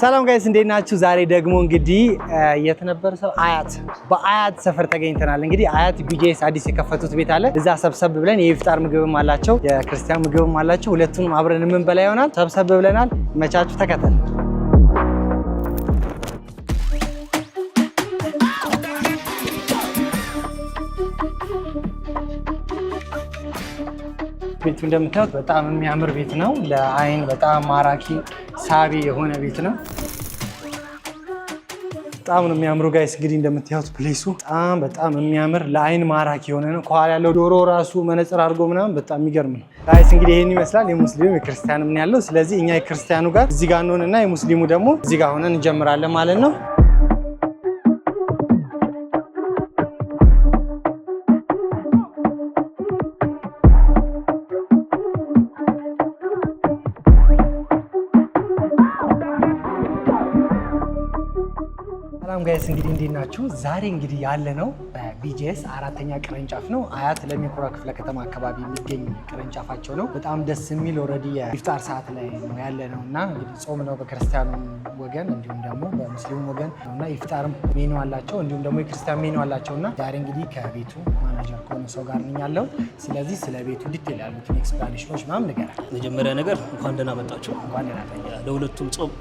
ሰላም guys፣ እንዴት ናችሁ? ዛሬ ደግሞ እንግዲህ የት ነበር ሰው አያት፣ በአያት ሰፈር ተገኝተናል። እንግዲህ አያት ቢጄስ አዲስ የከፈቱት ቤት አለ። እዛ ሰብሰብ ብለን የኢፍጣር ምግብም አላቸው፣ የክርስቲያን ምግብም አላቸው። ሁለቱንም አብረን የምንበላ ይሆናል። ሰብሰብ ብለናል። መቻችሁ ተከተል። ቤቱ እንደምታዩት በጣም የሚያምር ቤት ነው። ለአይን በጣም ማራኪ ሳቢ የሆነ ቤት ነው። በጣም ነው የሚያምሩ guys። እንግዲህ እንደምታዩት place ኡ በጣም በጣም የሚያምር ለአይን ማራኪ የሆነ ነው። ከኋላ ያለው ዶሮ ራሱ መነጽር አድርጎ ምናምን በጣም የሚገርም ነው guys። እንግዲህ ይህን ይመስላል። የሙስሊም የክርስቲያንም ነው ያለው። ስለዚህ እኛ የክርስቲያኑ ጋር እዚህ ጋር እንሆንና የሙስሊሙ ደግሞ እዚህ ጋር ሆነን እንጀምራለን ማለት ነው። ሰላም guys፣ እንግዲህ እንዴት ናችሁ? ዛሬ እንግዲህ ያለነው በቢጂኤስ አራተኛ ቅርንጫፍ ነው። አያት ለሚ ኩራ ክፍለ ከተማ አካባቢ የሚገኝ ቅርንጫፋቸው ነው። በጣም ደስ የሚል already የኢፍጣር ሰዓት ላይ ነው ያለነው እና እንግዲህ ጾም ነው በክርስቲያኑ ወገን እንዲሁም ደግሞ በሙስሊሙ ወገን እና ኢፍጣርም ሜኑ አላቸው እንዲሁም ደግሞ የክርስቲያን ሜኑ አላቸው እና ዛሬ እንግዲህ ከቤቱ ማናጀር ከሆነ ሰው ጋር ነኝ ያለሁት። ስለዚህ ስለ ቤቱ detail ያሉትን explanation ኦች ምናምን ንገረን። መጀመሪያ ነገር እንኳን ደህና መጣችሁ። እንኳን ደህና ቆያችሁ። ለሁለቱም ጾም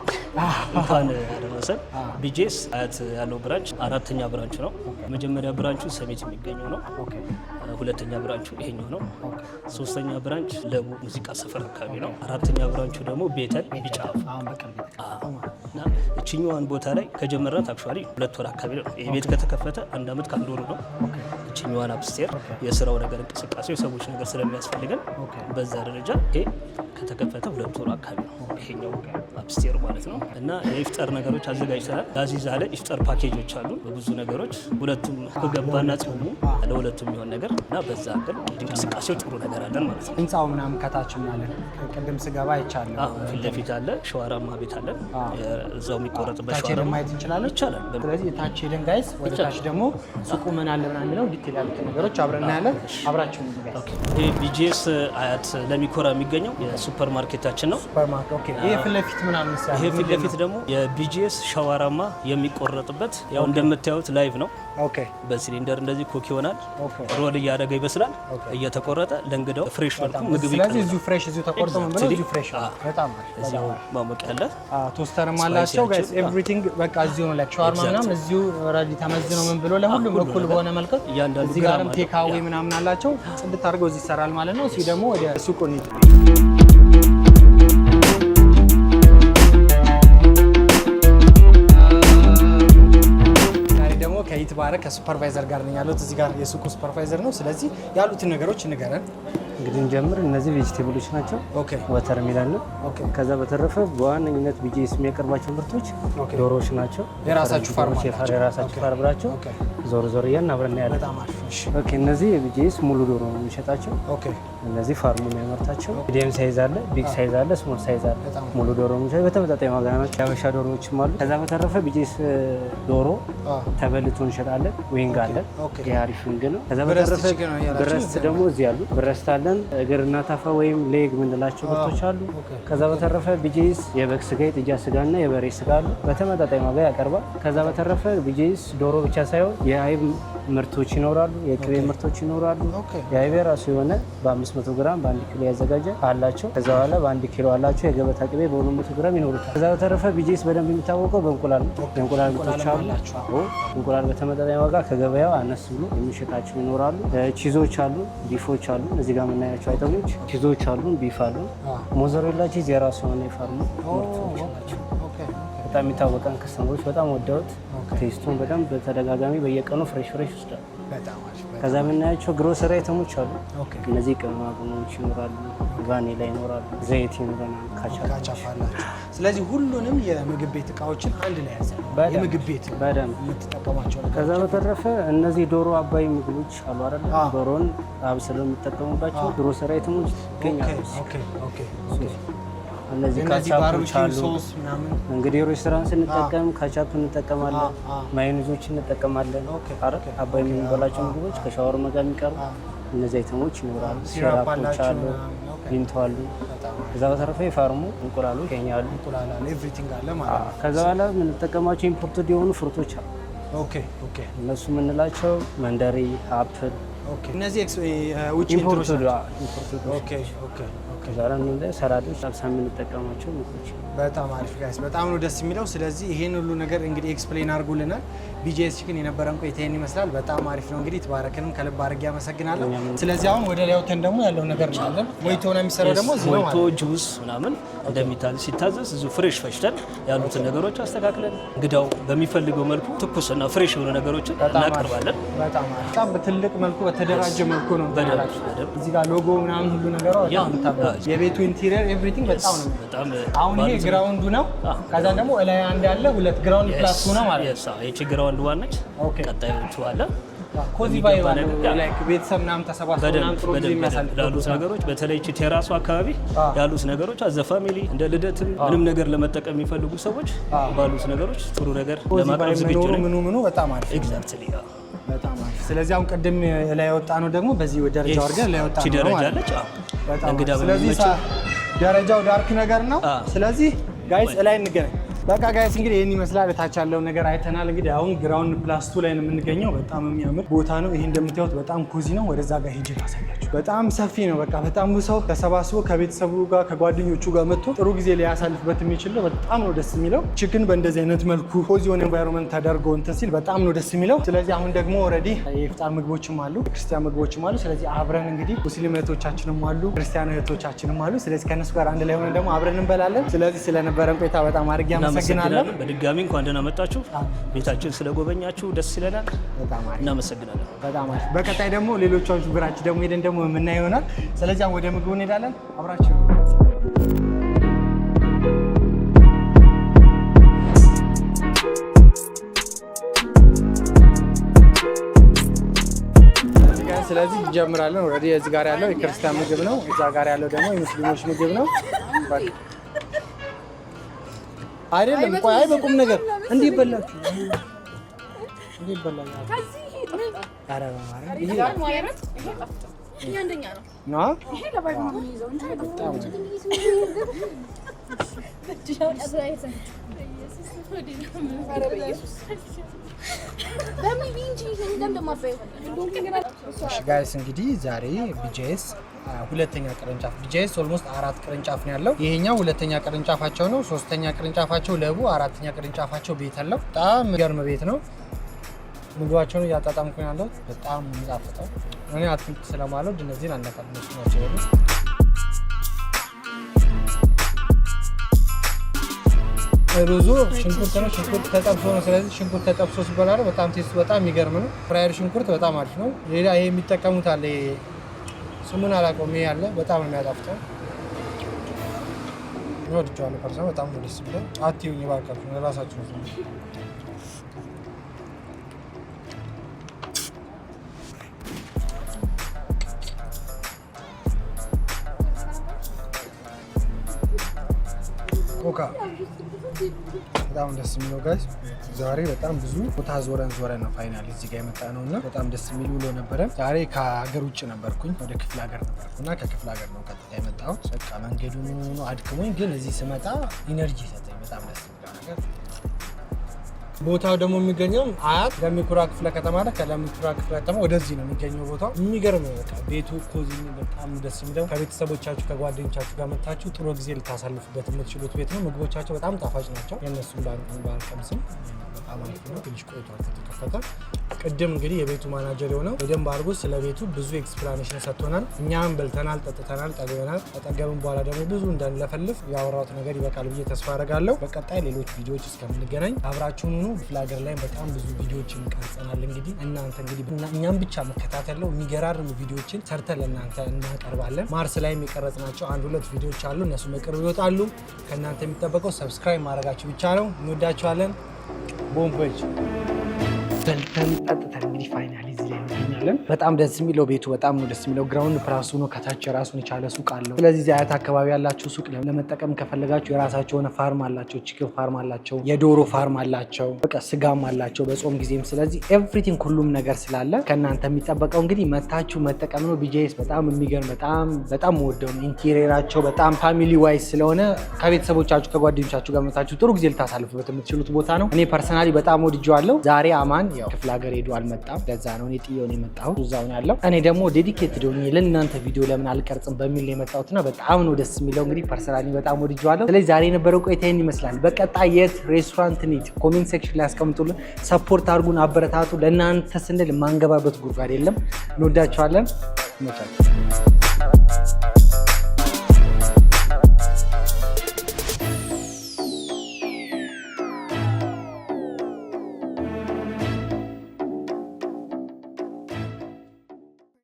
እንኳን አደረሰን። ቢጄስ አያት ያለው branch አራተኛ branch ነው። መጀመሪያ branch ኡ ሰሚት የሚገኘው ነው። ሁለተኛ branch ኡ ይሄኛው ነው። ሶስተኛ branch ለቡ ሙዚቃ ሰፈር አካባቢ ነው። አራተኛ branch ኡ ደግሞ ቤተል ቢጫ አሁን በቅርብ እና እችኛዋን ቦታ ላይ ከጀመርናት actually 2 ወር አካባቢ ነው። ይህ ቤት ከተከፈተ አንድ አመት ከአንድ ወሩ ነው። እችኛዋን upstair የስራው ነገር እንቅስቃሴ የሰዎች ነገር ስለሚያስፈልገን በዛ ደረጃ ይሄ ከተከፈተ 2 ወሩ አካባቢ ነው። ይሄኛው upstair ማለት ነው። እና የኢፍጠር ነገሮች አዘጋጅተናል። ላዚዝ አለ ኢፍጠር ፓኬጆች አሉ በብዙ ነገሮች ሁለቱም ከገባና ጾሙ ለሁለቱም የሚሆን ነገር እና በዛ ግን እንቅስቃሴው ጥሩ ነገር አለን ማለት ነው። ህንፃው ምናምን ከታች ምናለን ቅድም ስገባ አይቻለሁ። አዎ፣ ፊት ለፊት አለ ሸዋራማ ቤት አለን። እዛው የሚቆረጥበት ታች ሄደን ሸዋራማ ማየት እንችላለን። ይቻላል። ስለዚህ ታች ሄደን guys፣ ወደ ታች ደግሞ ሱቁ ምን አለ ምናምን የሚለው detail ያሉትን ነገሮች አብረን እናያለን። አብራችሁን guys። ይህ ቢጂኤስ አያት ለሚ ኩራ የሚገኘው የሱፐር ማርኬታችን ነው። ሱፐር ማርኬት፣ okay። ይሄ ፊት ለፊት ምናምን ሲያለ ይሄ ፊት ለፊት ደግሞ የቢጂኤስ ሸዋራማ የሚቆረጥበት ያው እንደምታዩት live ነው። በሲሊንደር እንደዚህ cook ይሆናል። Roll እያደረገ ይበስላል። እየተቆረጠ ለእንግዳው fresh መልኩ ምግብ ስለዚህ ይቀርባል። እዚሁ fresh እዚሁ ተቆርጦ ምን ብሎ እዚሁ fresh ነው። በጣም አሪፍ። እዚሁ ማሞቂያ አለ። Toaster ም አላቸው guys። Everything በቃ እዚሁ ነው። Like ሻወርማ ምናምን እዚሁ ready ተመዝኖ ምን ብሎ ለሁሉም እኩል በሆነ መልኩ እያንዳንዱ እዚህ ጋርም ግራም አለው። Take away ምናምን አላቸው። ጽድት አድርገው እዚህ ይሰራል ማለት ነው። እዚህ ደግሞ ወደ ሱቁ እንሂድ። ዛሬ ደግሞ ከይትባረክ ከ supervisor ጋር ነኝ ያለሁት። እዚህ ጋር የሱቁ supervisor ነው። ስለዚህ ያሉትን ነገሮች ንገረን። እንግዲህ እንጀምር። እነዚህ vegetable ኦች ናቸው። Watermelon ነው። ከዛ በተረፈ በዋነኝነት ቢጂኤስ የሚያቀርባቸው ምርቶች ዶሮዎች ናቸው። የራሳችሁ farm አላቸው? የራሳችሁ farm ናቸው። ዞር ዞር እያልን አብረን እናያለን። በጣም አሪፍ። እሺ። Okay፣ እነዚህ የቢጂኤስ ሙሉ ዶሮ ነው የሚሸጣቸው። እነዚህ farm ኡ የሚያመርታቸው medium size አለ፣ big size አለ፣ small size አለ። ሙሉ ዶሮ የሚሸ በተመጣጣኝ ዋጋ ናቸው። የሀበሻ ዶሮዎችም አሉ። ከዛ በተረፈ ቢጂኤስ ዶሮ ተበልቶ እንሸጣለን። Wing አለን። ይሄ አሪፍ wing ነው። ከዛ Breast በተረፈ chicken ነው እያላችሁ Breast ደግሞ እዚህ አሉ። Breast አለን። እግርና ታፋ ወይም leg የምንላቸው ምርቶች አሉ። ከዛ በተረፈ ቢጂኤስ የበግ ስጋ፣ የጥጃ ስጋ እና የበሬ ስጋ አሉ። በተመጣጣኝ ዋጋ ያቀርባል። ከዛ በተረፈ ቢጂኤስ ዶሮ ብቻ ሳይሆን የአይብ ምርቶች ይኖራሉ፣ የቅቤ ምርቶች ይኖራሉ። የአይብ የራሱ የሆነ በ500 ግራም በ1 ኪሎ ያዘጋጀ አላቸው። ከዛ በኋላ በ1 ኪሎ አላቸው። የገበታ ቅቤ በ200 ግራም ይኖሩታል። ከዛ በተረፈ ቢጂኤስ በደንብ የሚታወቀው በእንቁላል ነው። የእንቁላል ምርቶች አሉ። አዎ፣ እንቁላል በተመጣጣኝ ዋጋ ከገበያው አነስ ብሎ የሚሸጣቸው ይኖራሉ። Cheese ኦች አሉ፣ beef ኦች አሉ። እዚህ ጋር የምናያቸው item ኦች cheese ኦች አሉ፣ beef አሉ። Mozzarella cheese የራሱ የሆነ የ farm ኡ ምርቶች ናቸው። በጣም የሚታወቀን customer ኦች በጣም ወደውት taste ኡን በደንብ በተደጋጋሚ በየቀኑ fresh fresh ይወስዳሉ። በጣም አሪፍ። ከዛ የምናያቸው ግሮሰሪ item ኦች አሉ። እነዚህ ቅመማ ቅመሞች ይኖራሉ፣ ቫኒላ ይኖራሉ፣ ዘይት ይኖረናል፣ ካቻፕ። ካቻፕ አላቸው። ስለዚህ ሁሉንም የምግብ ቤት እቃዎችን አንድ ላይ ያዘ በደንብ፣ የምግብ ቤት በደንብ። የምትጠቀሟቸው ከዛ ነገሮች። በተረፈ እነዚህ ዶሮ አባይ ምግቦች አሉ አይደለ? አዎ። ዶሮን አብስለው የሚጠቀሙባቸው grocery item ኦች ይገኛሉ። እነዚህ እነዚህ ካቻፖች barbecue አሉ። ሶስ ምናምን። እንግዲህ ሬስቶራንት ስንጠቀም ካቻፕ እንጠቀማለን፣ ማዮኔዞች እንጠቀማለን። አይደል? አባይ የምንበላቸው ምግቦች ከሻወርማ ጋር የሚቀርቡ እነዚህ item ኦች ይኖራሉ። Syrup Syrup ኦች አላችሁ አሉ፣ ምናምን። ቪንቶ አሉ። በጣም አሪፍ። ከዛ በተረፈ የ farm ኡ እንቁላሉ ከኛ አሉ። እንቁላል አለ፣ everything አለ ማለት ነው። ከዛ በኋላ የምንጠቀማቸው imported የሆኑ fruit ኦች አሉ። እነሱ የምንላቸው መንደሪ፣ apple። Okay። እነዚህ ውጭ እንትኖች imported ናቸው። Imported። Okay። ከዛ በኋላ salad ኦች፣ ሳልሳ የምንጠቀማቸው ምግቦች። በጣም አሪፍ guys፣ በጣም ነው ደስ የሚለው። ስለዚህ ይሄን ሁሉ ነገር እንግዲህ explain አድርጎልናል። ቢጂኤስ ቺክን የነበረን ቆይታ ይሄን ይመስላል። በጣም አሪፍ ነው። እንግዲህ ትባረክንም ከልብ አድርጌ አመሰግናለሁ። ስለዚህ አሁን ወደ ላይ ወተን ደግሞ ያለው ነገር እናያለን። mojito ነው የሚሰራው ደግሞ እዚህ ነው mojito ማለት ነው። ጁስ ምናምን እንደሚታዘዝ ሲታዘዝ እዚሁ fresh ፈጭተን ያሉትን ነገሮች አስተካክለን እንግዳው በሚፈልገው መልኩ ትኩስና fresh የሆኑ ነገሮችን በጣም አሪፍ። እናቀርባለን። በጣም አሪፍ። በጣም በትልቅ መልኩ በተደራጀ መልኩ ነው በደንብ ያላችሁ። በደንብ። እዚህ ጋር ሎጎ ምናምን ሁሉ ነገሩ በጣም የምታምረው። የቤቱ interior everything በጣም ነው። በጣም አሁን ይሄ ground ኡ ነው። ከዛ ደግሞ እላይ አንድ ያለ ሁለት ground plus ነው ማለት ነው። ይቺ ground one ነች። ቀጣዮቹ አለ። Cozy vibe አለው፣ like ቤተሰብ ምናምን ተሰባስበው በደንብ ምናምን ጥሩ ጊዜ በደንብ የሚያሳልፍ ላሉት ነገሮች በተለይ ይቺ terrace ኡ አካባቢ ያሉት ነገሮች as a family እንደ ልደትም ምንም ነገር ለመጠቀም የሚፈልጉ ሰዎች ባሉት ነገሮች ጥሩ ነገር cozy ለማቅረብ vibe ዝግጁ መኖሩ ነን። ምኑ ምኑ በጣም አሪፍ ነው። Exactly። በጣም አሪፍ። ስለዚህ አሁን ቅድም ላይ ወጣ ነው ደግሞ በዚህ ደረጃ አድርገን ላይ ወጣ እቺ ነው ደረጃ ማለት ነው። አለች። አዎ። በጣም እንግዳ አሪፍ። ስለዚህ በሚመቸው ደረጃው dark ነገር ነው። ስለዚህ guys እላይ እንገናኝ። በቃ guys እንግዲህ ይህን ይመስላል። እታች ያለውን ነገር አይተናል። እንግዲህ አሁን ground plus two ላይ ነው የምንገኘው። በጣም የሚያምር ቦታ ነው። ይሄ እንደምታዩት በጣም cozy ነው። ወደዛ ጋር ሄጄ ላሳያችሁ። በጣም ሰፊ ነው። በቃ በጣም ብዙ ሰው ተሰባስቦ ከቤተሰቡ ጋር ከጓደኞቹ ጋር መጥቶ ጥሩ ጊዜ ሊያሳልፍበት የሚችል ነው። በጣም ነው ደስ የሚለው። Chicken በእንደዚህ አይነት መልኩ cozy የሆነ environment ተደርጎ እንትን ሲል በጣም ነው ደስ የሚለው። ስለዚህ አሁን ደግሞ already የኢፍጣር ምግቦችም አሉ፣ የክርስቲያን ምግቦችም አሉ። ስለዚህ አብረን እንግዲህ ሙስሊም እህቶቻችንም አሉ፣ ክርስቲያን እህቶቻችንም አሉ። ስለዚህ ከእነሱ ጋር አንድ ላይ ሆነን ደግሞ አብረን እንበላለን። ስለዚህ ስለነበረን ቆይታ በጣም አድርጌ አመሰግናለሁ። እናመሰግናለን። በድጋሚ እንኳን ደህና መጣችሁ። ቤታችን ስለጎበኛችሁ ደስ ይለናል። በጣም አሪፍ። እናመሰግናለን። በጣም አሪፍ። በቀጣይ ደግሞ ሌሎቹ branch ደግሞ ሄደን ደግሞ የምናየው ይሆናል። ስለዚህ አሁን ወደ ምግቡ እንሄዳለን። አብራችሁ ስለዚህ እንጀምራለን። Already እዚህ ጋር ያለው የክርስቲያን ምግብ ነው። እዛ ጋር ያለው ደግሞ የሙስሊሞች ምግብ ነው። በቃ አይደለም፣ ቆይ፣ አይ በቁም ነገር እንዲህ ይበላችሁ፣ እንዲህ ይበላል። ኧረ በማርያም ይሄ ነው። በጣም እሺ guys፣ እንግዲህ ዛሬ ቢጂኤስ ሁለተኛ ቅርንጫፍ፣ ቢጂኤስ almost አራት ቅርንጫፍ ነው ያለው። ይሄኛው ሁለተኛ ቅርንጫፋቸው ነው። ሶስተኛ ቅርንጫፋቸው ለቡ፣ አራተኛ ቅርንጫፋቸው ቤተል ነው። በጣም የሚገርም ቤት ነው። ምግባቸውን እያጣጣምኩ ነው ያለሁት። በጣም የሚጣፍጠው፣ እኔ አትክልት ስለማልወድ እነዚህን አልነካም። እነሱ ናቸው የበሉት። ሩዙ ሽንኩርት ነው። ሽንኩርት ተጠብሶ ነው። ስለዚህ ሽንኩርት ተጠብሶ ሲበላ ነው በጣም taste ኡ በጣም የሚገርም ነው። Fried ሽንኩርት በጣም አሪፍ ነው። ሌላ ይሄ የሚጠቀሙት አለ። ይሄ ስሙን አላውቀውም። ይሄ አለ፣ በጣም ነው የሚያጣፍጠው። ወድጄዋለሁ። Personally በጣም ነው ደስ የሚለው። አትዩኝ እባካችሁ፣ ራሳችሁ ነው። ኮካ በጣም ደስ የሚለው guys። ዛሬ በጣም ብዙ ቦታ ዞረን ዞረን ነው finally እዚህ ጋር የመጣ ነው እና በጣም ደስ የሚል ውሎ ነበረ። ዛሬ ከሀገር ውጭ ነበርኩኝ፣ ወደ ክፍለ ሀገር ነበርኩ እና ከክፍለ ሀገር ነው ቀጥታ የመጣሁት። በቃ መንገዱ ምን ሆኖ አድክሞኝ፣ ግን እዚህ ስመጣ energy ሰጠኝ። በጣም ደስ የሚለው ነገር ቦታው ደግሞ የሚገኘው አያት ለሚኩራ ክፍለ ከተማ ነው። ከለሚኩራ ክፍለ ከተማ ወደዚህ ነው የሚገኘው ቦታው። የሚገርም ነው። በቃ ቤቱ cozy፣ በጣም ደስ የሚለው፣ ከቤተሰቦቻችሁ ከጓደኞቻችሁ ጋር መታችሁ ጥሩ ጊዜ ልታሳልፉበት የምትችሉት ቤት ነው። ምግቦቻቸው በጣም ጣፋጭ ናቸው። የእነሱን ባልቀምስም በጣም አሪፍ ነው። ትንሽ ቆይቷል ከተከፈተ። ቅድም እንግዲህ የቤቱ ማናጀር የሆነው በደንብ አድርጎ ስለ ቤቱ ብዙ explanation ሰጥቶናል። እኛም በልተናል፣ ጠጥተናል፣ ጠግበናል። ከጠገብን በኋላ ደግሞ ብዙ እንዳንለፈልፍ ያወራሁት ነገር ይበቃል ብዬ ተስፋ አደርጋለሁ። በቀጣይ ሌሎች ቪዲዮዎች እስከምንገናኝ አብራችሁን ሁኑ። ክፍለ ሀገር ላይ በጣም ብዙ ቪዲዮዎችን ቀርጸናል። እንግዲህ እናንተ እንግዲህ እኛም ብቻ መከታተል ነው። የሚገራርሙ ቪዲዮዎችን ሰርተን ለእናንተ እናቀርባለን። ማርስ ላይም የቀረጽናቸው አንድ ሁለት ቪዲዮዎች አሉ። እነሱ በቅርብ ይወጣሉ። ከእናንተ የሚጠበቀው subscribe ማድረጋችሁ ብቻ ነው። እንወዳችኋለን። ቦምቦች በልተን ጠጥተን እንግዲህ finally እዚህ ላይ እንገኛለን። እንገኛለን። በጣም ደስ የሚለው ቤቱ በጣም ነው ደስ የሚለው። Ground plus ሆኖ ከታች የራሱን የቻለ ሱቅ አለው። ስለዚህ እዚህ አያት አካባቢ ያላችሁ ሱቅ ለመጠቀም ከፈለጋችሁ የራሳቸው የሆነ farm አላቸው። Chicken farm አላቸው፣ የዶሮ farm አላቸው፣ በቃ ስጋም አላቸው በጾም ጊዜም። ስለዚህ everything ሁሉም ነገር ስላለ ከእናንተ የሚጠበቀው እንግዲህ መታችሁ መጠቀም ነው። ቢጂኤስ በጣም የሚገርም፣ በጣም በጣም ወደው ነው። Interior ኣቸው በጣም family wise ስለሆነ ከቤተሰቦቻችሁ፣ ከጓደኞቻችሁ ጋር መታችሁ ጥሩ ጊዜ ልታሳልፉበት የምትችሉት ቦታ ነው። እኔ personally በጣም ወድጄዋለሁ። ዛሬ አማን ያው ክፍለ ሀገር ሄዶ አልመጣም። ለዛ ነው እኔ ጥዬው ነው የመጣሁት። እዛው ነው ያለው። እኔ ደግሞ dedicated ሆኜ ለእናንተ ቪዲዮ ለምን አልቀርጽም በሚል ነው የመጣሁትና በጣም ነው ደስ የሚለው። እንግዲህ personally በጣም ወድጄዋለሁ። ስለዚህ ዛሬ የነበረው ቆይታ ይህን ይመስላል። በቀጣይ የት ሬስቶራንት እንሂድ? Comment section ላይ ያስቀምጡልን። Support አድርጉን፣ አበረታቱ። ለእናንተ ስንል የማንገባበት ጉድጓድ የለም። እንወዳችኋለን። ይመቻችሁ።